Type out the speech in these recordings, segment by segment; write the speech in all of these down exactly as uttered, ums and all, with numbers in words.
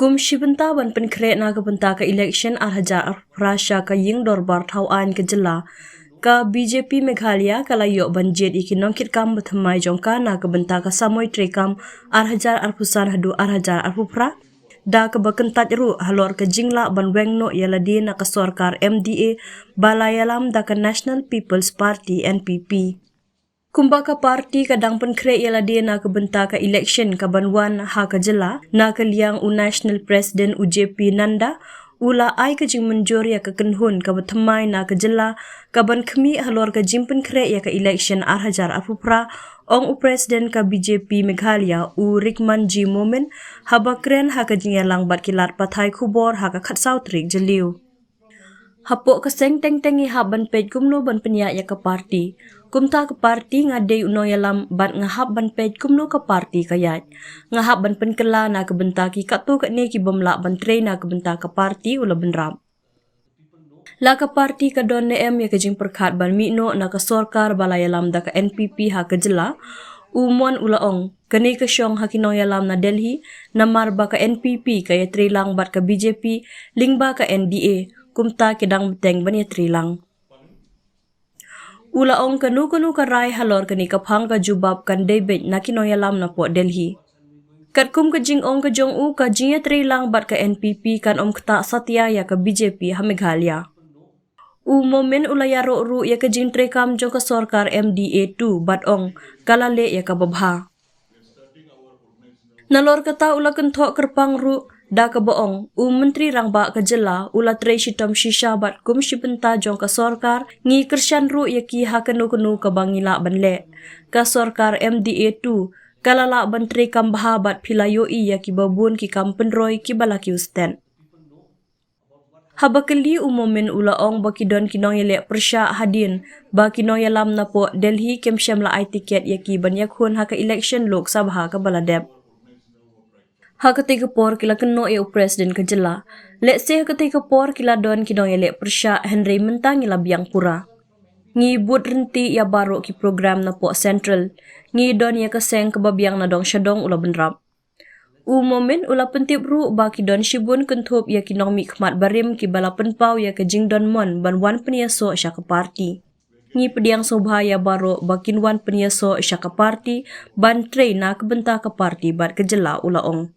Kum shi bynta ban pynkhreh na ka bynta ka election ar hajar arphew phra sha ka ïing dorbar thaw aiñ ka jylla, ka B J P Meghalaya ka la ïoh ban jied ïa ki nongkitkam bathymmai jong ka na ka bynta ka samoi treikam ar hajar arphew san haduh ar hajar arphew phra, da kaba kyntait ruh halor ka jinglah ban weng noh ïa lade na ka sorkar M D A ba la ïalam da ka National People's Party, N P P. Kumba ka party ka dang pynkhreh ïa lade na ka bynta ka election ka ban wan ha ka jylla, na ka liang u National President u J P Nadda u la ai ka jingmynjur ïa ka kynhun kaba thymmai na ka jylla ka ban khmih halor ka jingpynkhreh ïa ka election ar hajar arphew phra, ong u President ka B J P Meghalaya u Rikmanjee Momin, haba kren ha ka jingïalang bad ki lad pathai khubor ha ka khatsaw tarik Jylliew. Hapoh ka seng teng teng ngi hap ban peit kumno ban pynïaid ïa ka party. Kumta ka party nga dei u nongïalam bad nga hap ban peit kumno ka party ka ïaid. Nga hap ban pynkylla na ka bynta ki katto katne ki bym lah ban trei na ka bynta ka party, u la bynrap. La ka party ka don ne em ïa ka jingpyrkhat ban mih noh na ka sorkar ba la ïalam da ka N P P ha ka jylla, u Mon u la ong, kane ka shong ha ki nongïalam na Delhi, namar ba ka N P P ka ïatreilang bad ka B J P lyngba ka N D A, kumta ki dang bteng ban ïatreilang. U la ong kano kano ka rai halor kane ka phang ka jubab kan dei beit na ki nongïalam napoh Delhi. Katkum ka jingong ka jong u, ka jingïatreilang bad ka N P P kan ym ktah satia ïa ka B J P ha Meghalaya. U Momin u la ïaroh ruh ïa ka jingtreikam jong ka sorkar M D A two bad ong ka la leh ïa kaba bha. Nalor kata u la kynthoh kyrpang ruh da kaba ong u Myntri Rangbah ka jylla u la trei shitom shisha bad kum shi bynta jong ka sorkar ngi kyrshan ruh ïa ki ha kano kano kaba ngi lah ban leh. Ka sorkar M D A two ka la lah ban treikam bha bad phi la ïohi ïa kiba bun ki kam pynroi kiba la kiew stet. Haba kylli u Momin u la ong ba ki don ki nongïaleh pyrshah hadien ba ki nongïalam napoh Delhi kim shym la ai tiket ïa ki ban ïakhun ha ka election Lok Sabha kaba la dep. Ha katei ka por ki la kynnoh ïa u President ka jylla, lehse ha katei ka por ki la don ki nongïaleh pyrshah, hynrei mynta ngi la biang pura. Ngi bud ryntih ïa baroh ki program napoh Central. Ngi don ïa ka seng kaba biang na dong sha dong, u la bynrap. U Momin u la pyntip ruh ba ki don shibun kynthup ïa ki nongmihkhmat barim kiba la pynpaw ïa ka jingdon mon ban wan pynïasoh sha ka party. Ngi pdiang sngewbha ïa baroh ba kin wan pynïasoh sha ka party ban trei na ka bynta ka party bad ka jylla, u la ong.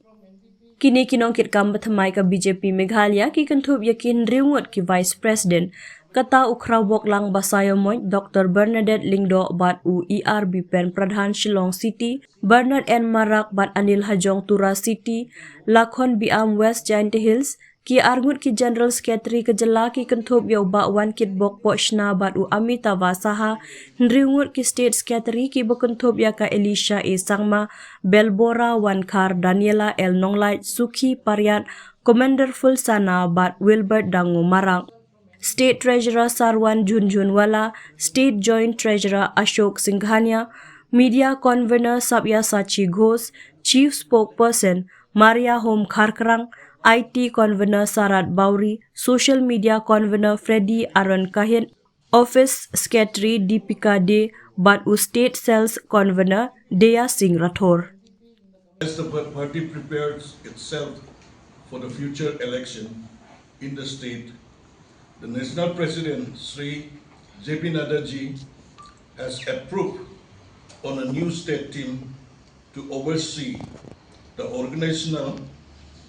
Kine ki nongkitkam bathymmai ka B J P Meghalaya ki kynthup ïa ki hynriew ngut ki Vice President, kata u Khrawboklang Basaiawmoit Doctor Bernadette Lyngdoh bad u E R Bipen Pradhan Shillong City, Bernard N Marak bad Anil Hajong Tura City, Lakhon Biam West Jaintia Hills, ki arngut ki General Secretary ka jylla ki kynthup ïa u Bah Wankitbok Pohshna bad u Amitava Saha, hynriew ngut ki State Secretary kiba kynthup ïa ka Elisha A Sangma, Belbora Wankhar, Daniela L Nonglait, Sukhi Pariat, Commander Full Sana bad Wilbert Dangu Marak. State Treasurer Sarwan Jhunjhunwala, State Joint Treasurer Ashok Singhania, Media Convener Sabyasachi Ghosh, Chief Spokesperson Maria Home Kharkrang, I T Convener Sarat Bauri, Social Media Convener Freddy Aaron Kahit, Office Secretary Deepika De, bad u State Sales Convener Daya Singh Rathore. As the party prepares itself for the future election in the state, the National President Shri J P Nadda ji has approved on a new state team to oversee the organizational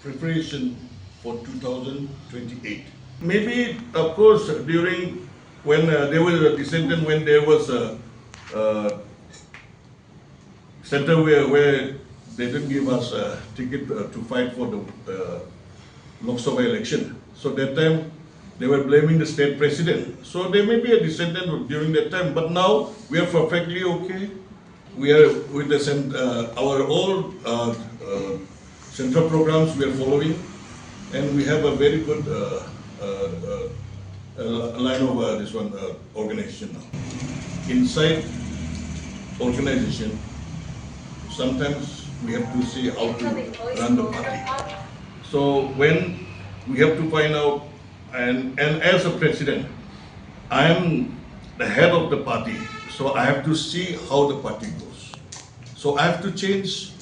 preparation for two thousand twenty-eight. Maybe, of course, during when uh, there was a dissension, when there was a uh, center where, where they didn't give us a ticket uh, to fight for the uh, Lok Sabha election. So that time they were blaming the state president. So there may be a dissension during that time, but now we are perfectly okay. We are with the cent- uh, our all uh, uh, central programs we are following, and we have a very good uh, uh, uh, uh, line of uh, this one uh, organization now. Inside organization, sometimes we have to see how to run the party. So when we have to find out, and, and as a president, I am the head of the party, so I have to see how the party goes. So I have to change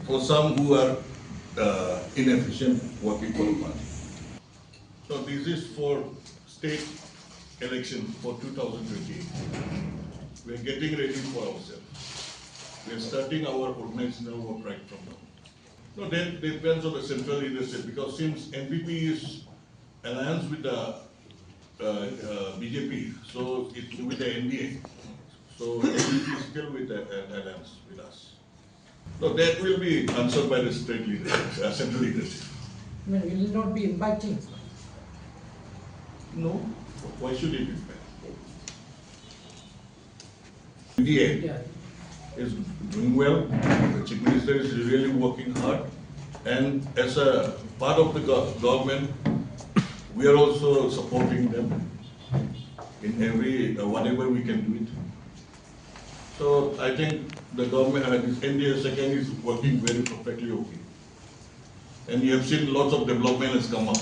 for some who are uh, inefficient working for the party. So this is for state election for two thousand twenty-eight. We are getting ready for ourselves. We are starting our organizational work right from now. No, that depends on the central leadership, because since N P P is alliance with the uh, uh, B J P, so it's with the N D A. So N P P is still with the uh, alliance with us. So that will be answered by the state leadership, uh, central leadership. I mean, will it not be inviting? No, why should it be? India Yeah. is doing well. The chief minister is really working hard, and as a part of the go- government, we are also supporting them in every uh, whatever we can do it. So I think the government, uh, this N D A second is working very perfectly okay. And you have seen lots of development has come up.